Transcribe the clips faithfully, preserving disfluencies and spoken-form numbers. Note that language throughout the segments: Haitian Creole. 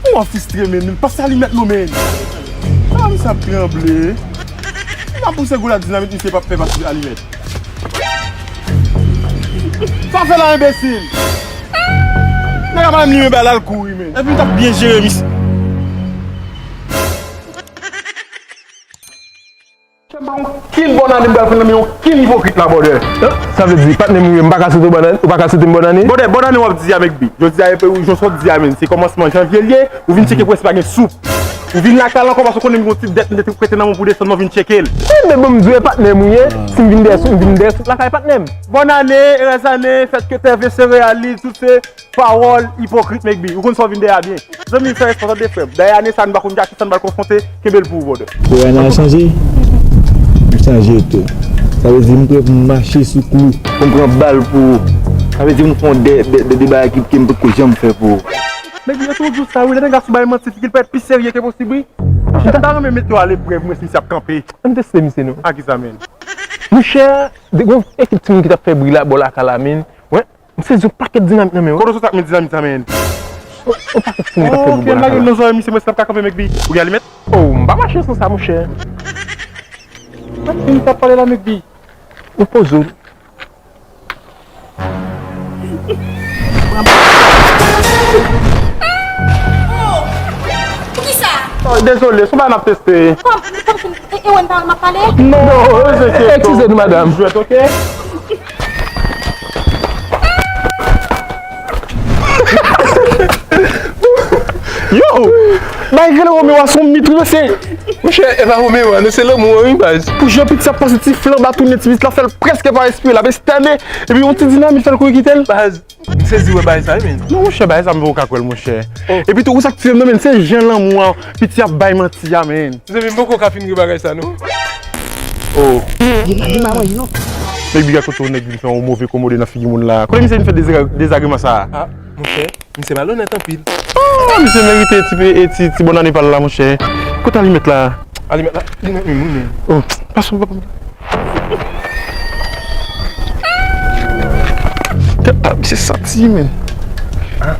Ou an fistre, men, men pase alimèt non, men. Ah, misye ap tranble. M ap pouse gwo la dinamit, misye p ap fè pase alimèt. Sa w fè la, enbesil? Nèg la pa menm li menm, bay la l kouri, men. Epi m t ap byen jere misye. Chè, m pa yon kin bòn ane m pral pran nan men yon kin ipokrit la, brother. Sa vle di, patnè m ou ye, m pa ka swete w bòn ane, ou pa ka swete m bòn ane? Brother, bòn ane w ap di a, Mekbi. Jodi a, e, jan sa w di a, men, se kòmansman janvye l ye, ou vin tcheke pou wè si pa gen soup. Ou vin lakay la ankò paske w konnen m gen yon ti dèt m te prete nan men w pou desann nan, w vin tcheke l. Wi, men bon, m di w, e patnè m ou ye, si m vin dèyè soup, m vin dèyè soup lakay patnè m. Bòn ane, erèz ane, fèt ke tè ve se reyal li, tout se pawòl ipokrit, Mekbi. Ou konn sa w vin dèyè a byen. Zanmi m, fè respè, tande frè m. Dayè ane sa a, nou pa konn a kisa n pral konfwonte, kenbe l pou ou, brother. Pou ane a chanje, m chanje tou. Sa vle di m prè pou m mache sou klou. Pou m pran bal pou ou. Sa vle di m fè yon de, de, de, de bagay ki, ke m potko janm fè pou ou. Mekbi, yo tou di w sa, wi, lè nèg la sou bay manti, figi l parèt pi serye ke posib, wi. M ta renmen mete w aleprèv, mwen, si misye ap kanpe. Ann teste misye, non. A kisa, menn? Monchè, de, gon ekip timoun ki t ap fè bri la, bò lakay la, menn. Wi. M sezi yon pakèt dinamit nan men w. Kote w soti ak men dinamit sa, menn? Yon pakèt timoun k ap fè boubou lakay la. Ok, m lage l nan zòrèy misye, mwen si l ap ka kanpe, Mekbi. Ou gen alimèt? Oh, m pa mache san sa, monchè. Misye ap pale la, Mekbi. Ou poze w. Oh! Poukisa? Oh, dezole, se yon bagay n ap teste. Kòm, kòm, e, e, w pa wè m ap pale? Non, eskize nou, madanm. Jwèt, ok? Yo! Bay rele Romeo a se yon mit, wi, mesye. Monchè, e pa Romeo a, non, se lanmou an, wi, baz. Pou jan piti ap pase ti flanm a tounen, ti piti la fè l prèske pa respire, l ap estène, epi yon ti dinamit fè l kouri kite l. Baz, m sezi wè bagay sa, wi, men. Non, monchè, bagay sa, m poko ka kwè l, monchè. Oh. Epi tou, ou sa k tire m nan, men, se jan lanmou an, piti ap bay manti a, men. Mezanmi, m poko ka fin ri bagay sa, non. Oh. Li pa, li pa manje, non. Mekbi, gad kote yon nèg vin fè yon move komode nan figi moun la. Kote misye vin fè deza-, dezagreman sa a? Ah, monchè, misye malonèt anpil. Oh, misye merite ti pe, e ti, ti bòn ane pa l la, monchè. Kote alimèt la? Alimèt la? Li nan men mwen, men. Oh, pase w, papa. Tèt la, misye santi, men. Ah.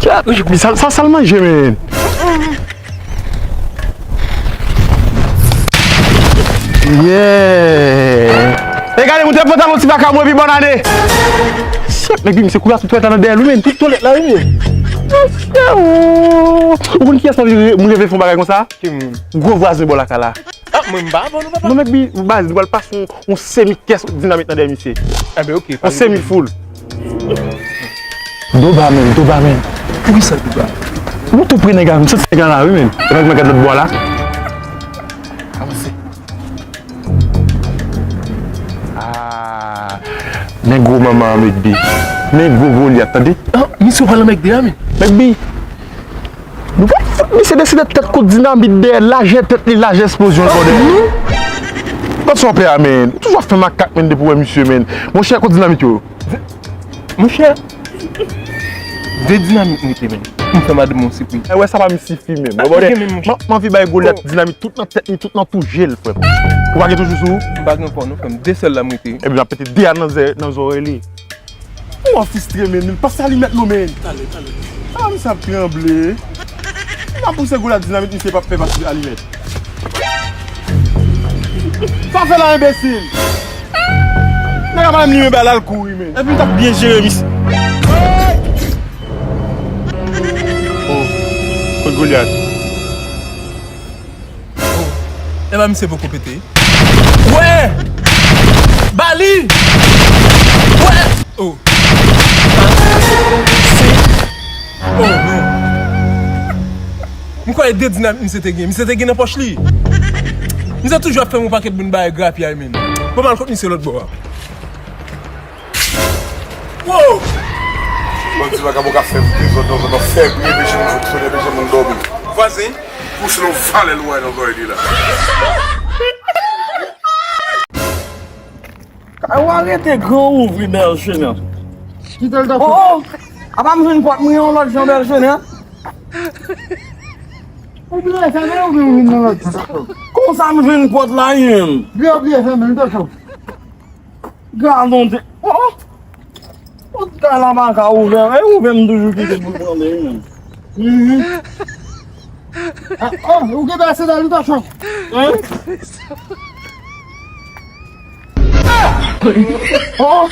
Tèt, sa, sa, sa l manje, men. Yeah! E gade, moute pantalon ti vakamon epi bòn ane! Shit, men misye kouri a tout twalèt la nan dèyè l, wi, men. Tout twalèt la, wi, men. Monchè, oh! Ou konn kiyès mwen re-, mwen reve fè yon bagay konsa? Ki moun? Gwo vwazen bò lakay la. Ah, mwen m pa abòne, papa. Non, men, baz, nou pral pase yon, yon semi kès dinamit nan dèyè misye. Enben, ok. Yon semi full. Doba, men, Doba, men. Poukisa Doba? Nou tou pre nèg la, m santi nèg la la, wi, men. Epa, mwen gad lòt bò a la. Avanse. Ah, men gwo manman an, Mekbi. Men gwo Golyat, tande. Ah, misye pral nan Mekbi a, men. Mekbi. Nou pral fout misye deside tèt kout dinamit dèyè, lajè tèt li, lajè eksplozyon l, brother. Kot son pè a, men? Ou toujou ap fè makak, men, depi w wè misye, men. Monchè, kot dinamit yo? Monchè, de dinamit m rete, men. M fè madanm mwen sipriz. E wè, sa pa m sifi, men. Bon, brother, m, m anvi bay Golyat dinamit tout nan tèt li, tout nan tou je l, frè m. Ou pa gen toujou sou ou? M pa gen ankò, non, frè m. De sèl la m rete. Ebyen, m ap pete de a nan zè-, nan zòrèy li. Ou an fistre, men, men pase alimèt non, men. Tale, tale. Ah, misye ap tranble. M ap pouse gwo la dinamit, misye p ap fè pase alimèt. Sa w fè la, enbesil? Nèg la pa menm li menm, bay la l kouri, men. Epi m t ap byen jere misye. Oh, kot Golyat? Oh, epa misye poko pete. Wè! Ba li! Wè! Oh. Se. Oh, non. M kwè e de dinamit misye te gen. Misye te gen nan pòch li. Misye toujou ap fè m yon pakèt moun bagay grapyay, men. Bon, m al kot misye lòt bò a. Wow! Bandi vakabon ka fè dezòd nan zòn nan, fè bri, enpeche moun fonksyone, enpeche moun dòmi. Vwazen, pouse l yon valè lwen nan zòrèy li la. Kay ou a rete gran, ouvri bèl chemen. Kite l tankou. Oh, oh! Apa m jwenn pòt mwen yon lòt jan bèl chemen? Ou bliye fèmen oubyen ou vin nan lòt jan? Konsa m jwenn pòt la, wi menm. Bliye, bliye fèmen l tankou. Gadon de. Oh, oh. Pòt kay la pa ka ouvè. E ouvè m toujou kite pou l pran de, wi menm. Mhm. Ah, oh, ou gen bèl sandal, ou ta chòf. Hein? Oh!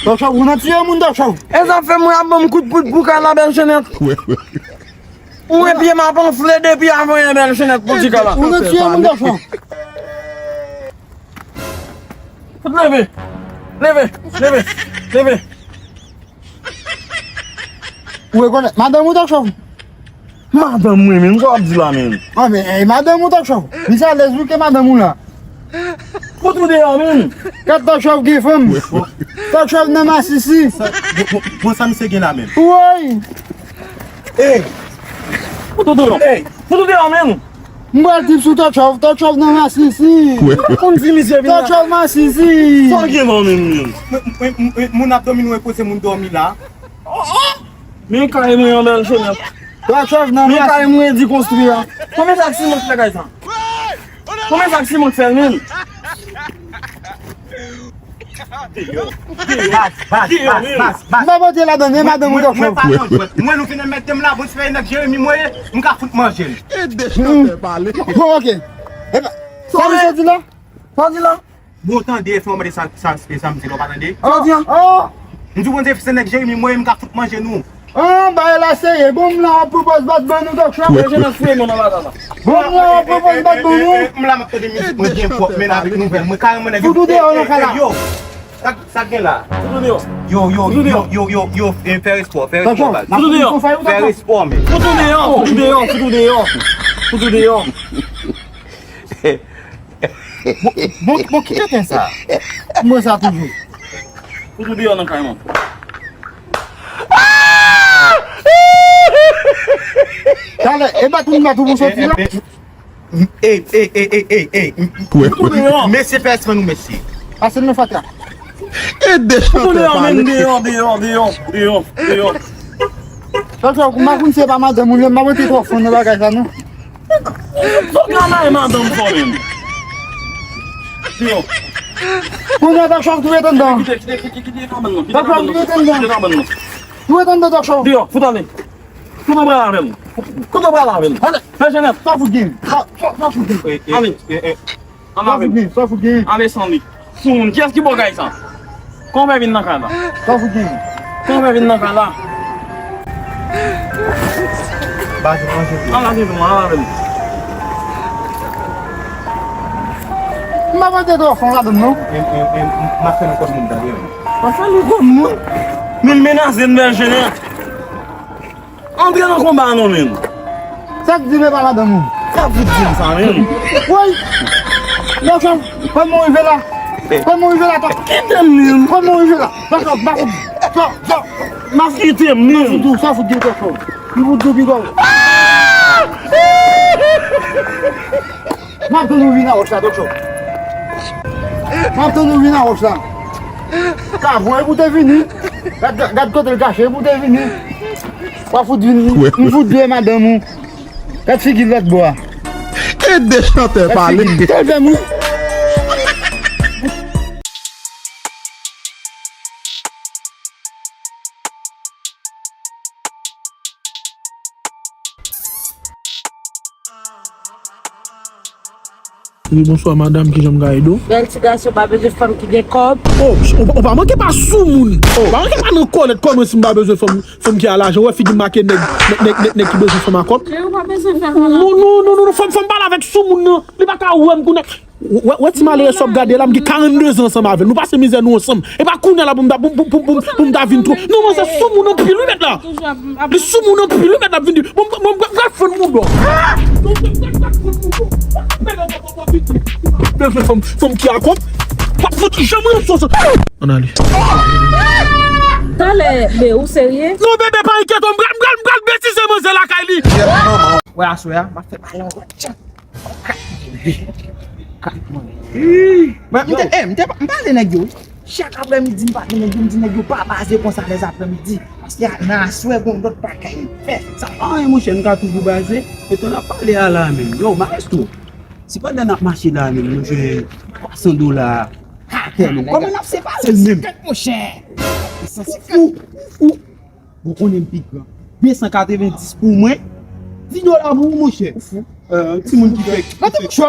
Tòchòv, ou nan tiye moun, Tòchòv. E sa fè mwen ap ban m kout poud pou kay la, Bèl Jenèt. Ou wè pye m ap anfle depi avan yè, Bèl Jenèt, pou di kay la. Ou nan tiye moun, Tòchòv. Fout leve. Leve, leve, leve. Ou rekonèt madanm ou, Tòchòv? Madanm mwen menm, sa w ap di la menm? Ah, men, eh, madanm ou, Tòchòv? Li sa alèz wi ke madanm ou la. Fout ou deyò menm. Kat Tòchòv gen fanm. Tòchòv nan masisi. Sa, bon, bon, bon, sa misye gen la menm? Woy! Ey! Fout ou deyò. Ey! Fout ou deyò menm. M pral trip sou Tòchòv, Tòchòv nan masisi. Ou konn di misye vin la. Tòchòv masisi. Sa w gen non menm menm? Mwen, mwen, mwen, moun ap dòmi, nou repoze moun dòmi la. Men kay mwen an, Bèl Jenèt. Tòchòv nan masisi. Men kay mwen di konstwi a. Konbyen sak siman k fè kay sa? Konbyen sak siman k fè l menm? Baz, baz, baz, baz, baz. M pa pote ladann, men madanm ou Tòchòv. Mwen, mwen pa nan jwèt. Mwen, nou vin mèt m la, bon, se nèg Jeremi mwen ye, m ka fout manje l. E de chantè pale. Bon, ok. Epa, sa misye di la? Sa w di la? Bon, tande, fò w mande sa, sa, sa m di la, w pa tande? Sa w di an? Oh! M di, bon, se nèg Jeremi mwen ye, m ka fout manje nou. Ah, bagay la serye. Bon, m la w ap pwopòz bat ban nou, Tòchòv. Mwen, Jenèt fouye mwen nan bagay la. Bon, m la w ap pwopòz bat ban nou. M la m ap tande mizik mwen byen pwòp, men avèk nouvèl mwen kareman nèg yo. Fout ou deyò nan kay la. Yo, sa, sa k gen la? Fout ou deyò. Yo, yo, yo, yo, yo, yo, eh, fè respè, fè respè, baz. Fout ou deyò. Fè respè, men. Fout ou deyò, fout ou deyò, fout ou deyò. Fout ou deyò. Bon, bon, bon, ki tenten sa? Mwen sa toujou. Fout ou deyò nan kay mwen. Talè, e bat ou, m bat ou pou soti la. Ey, ey, ey, ey, ey, ey. Fout ou deyò. Mesye, fè respè nou, mesye. Pase l nan fatra. E de chantè pale. Fout ou deyò, men deyò, deyò, deyò, deyò, deyò. Tòchòv, m pa konn si se pa madanm ou, men m pa mete twò fon nan bagay sa, non. Fòk la maye madanm fò menm. Deyò. Kounye a Tòchòv tou ret anndan. Kite, kite, kite, kite kabann nan. Kite kabann nan. Kite kabann nan. Tou ret anndan Tòchòv. Deyò, fout ale. Kote w pral avè l? Kote w pral avè l? Ale. Bèl Jenèt. Sa fout gen. Sa, sa, sa fout gen. Ale. Ann avè m. Sa fout gen, sa fout gen. Ale san li. Soumoun, kiyès ki bò kay sa? Kòman w fè vin nan kay la? Sa fout gen. Kòman w fè vin nan kay la? Ba, se manje pou. Ann avè m, ann avè m. M pa mande twò fon ladann, non. M, m, m, m ap fè nou kòm moun, tande. M ap fè nou kòm moun. Men l menaze m, Bèl Jenèt. Antre nan konba non, menm. Sa k di men pa madanm ou? Sa fout di m sa, menm. Woy! Tòchòv, kòman w rive la? Kòman w rive la, Tòchòv? Kite m, menm. Kòman w rive la? Tòchòv, pa fout. Tò, tò. Kite m, menm. Sa fout di w, sa fout di w, Tòchòv. Li fout di w pigòl. M ap tann ou vin a wòch la, Tòchòv. M ap tann ou vin a wòch la. Kavon, epi w te vini. Gad, gad kote l kache, epi w te vini. W a fout vin, m fout vye madanm ou. Gad figi l lòt bò a. E de chantè pale. Gad figi l. Tèl fè mou. Wi, bonswa, madanm, kijan m ka ede w? Bèl ti gason pa bezwen fanm ki gen kòb. Oh, ou, ou pa manke pa soumoun. Ou pa manke pa nan kòlèt kòman si m pa bezwen fanm, fanm ki a lajan. Ou wè figi m make nèg, nèg, nèg, nèg, nèg ki bezwen fanm a kòb. Men ou pa bezwen fè sa la. Non, non, non, non, non, fanm, fanm pale avèk soumoun nan. Li pa ka wè m kounye a. Wè, wè ti malere sa w ap gade la, m gen karannde zan ansanm avè l. Nou pase mizè nou ansanm. E pa kounye a la pou m ta, pou, pou, pou, pou, pou m ta vin twò. Non, manzè soumoun anpil, wi, mèt la. Li soumoun anpil, wi, mèt la, ap vin di. Bon, bon, bon, pral fann mouda w. Bezwen fanm, fanm ki a kòb. P ap fout janm ranse w sa. Ann ale. Talè, be, ou serye? Non, bebe, pa enkyete w, m pral, m pral, m pral betize manzè lakay li. Wè, aswè a, m ap fè pale yon lòt jan. Mwen, m te, eh, m te, m pale nèg yo, wi. Chak aprèmidi, m pale nèg yo, m di nèg yo pa baze konsa lèzaprèmidi. Paske a, nan aswè, gon lòt bagay m fè. Sa pa anyen, monchè, m ka toujou baze. E tan n ap pale a la menm. Yo, maestro, si pandan n ap mache la menm, nou jwenn twa san dola atè nou, kòman n ap separe l menm? Monchè. Ou, ou, Ou konnen m pi gran. de san katrevenndis pou mwen. Di dola pou ou, monchè. Ou fou. Timoun ki fè. Mete mouchwa.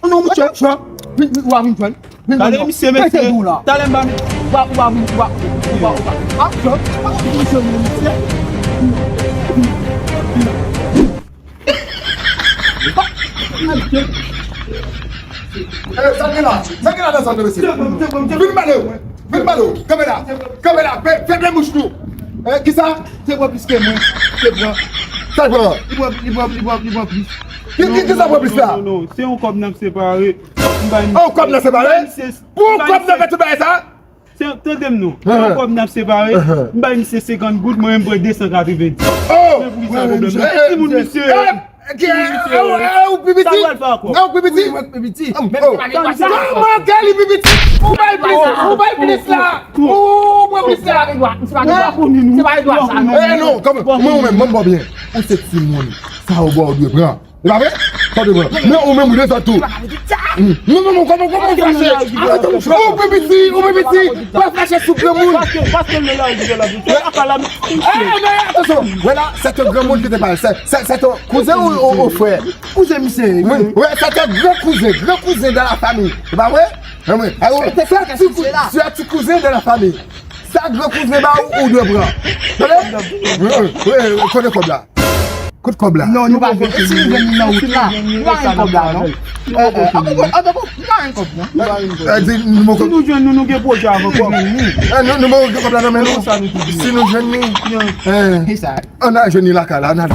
Non, mouchwa. Vin, vin, w a vin jwenn. Vin jwenn. Gade misye, mesye. Talè m ba. W a, w a vin, w a, w a, w a. Ah, jwenn. Ah, misye, mesye. Eh, sa gen la? Sa gen la nan zòn nan, mesye? Vin pale w. Vin pale w. Kanpe la. Kanpe la. Fè, fèmen bouch nou. Eh, kisa? Se bò plis ke mwen. Se bò. Sa l pran? Li bò, li bò, li bò, li bò plis. Ki, ki, kisa pran plis la? Non, non, non. Se yon kòb n ap separe. M bay misye. Oh, kòb n ap separe? Pou yon kòb n ap fè tout bagay sa? Se, tande m non. Se yon kòb n ap separe. M bay misye senkant goud, mwen menm pran de san katrevenndis. Oh! Men pou ki sa pwoblèm nan? Timoun misye. Ou pi piti? Sa pral fè ankò? Ou pi piti? Mwen pi piti. Kòman ke li pi piti? Ou bay plis, ou bay plis la. Ou pran plis la. Misye pa gen dwa, misye pa gen dwa. Misye pa gen dwa sa, non. Eh, non, kòman? Mwen, ou menm, ban m ba w byen. Ou se timoun. Sa ou ba w dwe pran. E pa vre? Sa w dwe pran. Men ou menm ou dwe fè tou. Non, non, non, kòman, kòman ou fache? Ou pi piti, ou pi piti. Pa fache sou granmoun. Paske, paske l nan lari, l nan lari. Eh, men atansyon. Wè la, c'est un grand monde qui te parle. C'est, c'est, c'est ton cousin ou, ou, ou frère? Kouzen misye. Oui, ouais, c'est un grand cousin, grand cousin dans la famille. E pa vre? Anmwe, ayo, se ti kou-, se ti kouzen de la fami. Sa gran kouzen ba ou, ou dwe pran. Tande? Wi, wi, wi, kote kòb la? Kote kòb la? Non, nou pa gen. E si nou jwenn li nan wout la? Nou pa gen kòb la, non. Eh, eh, ah, bon, ah, bon, nou pa gen kòb, non. Eh, di, nou Si nou jwenn nou, nou gen pwojè avè kòb. Eh, nou, nou gen kòb la nan men nou. Si nou jwenn li, eh, ann al jwenn li lakay la, ann al.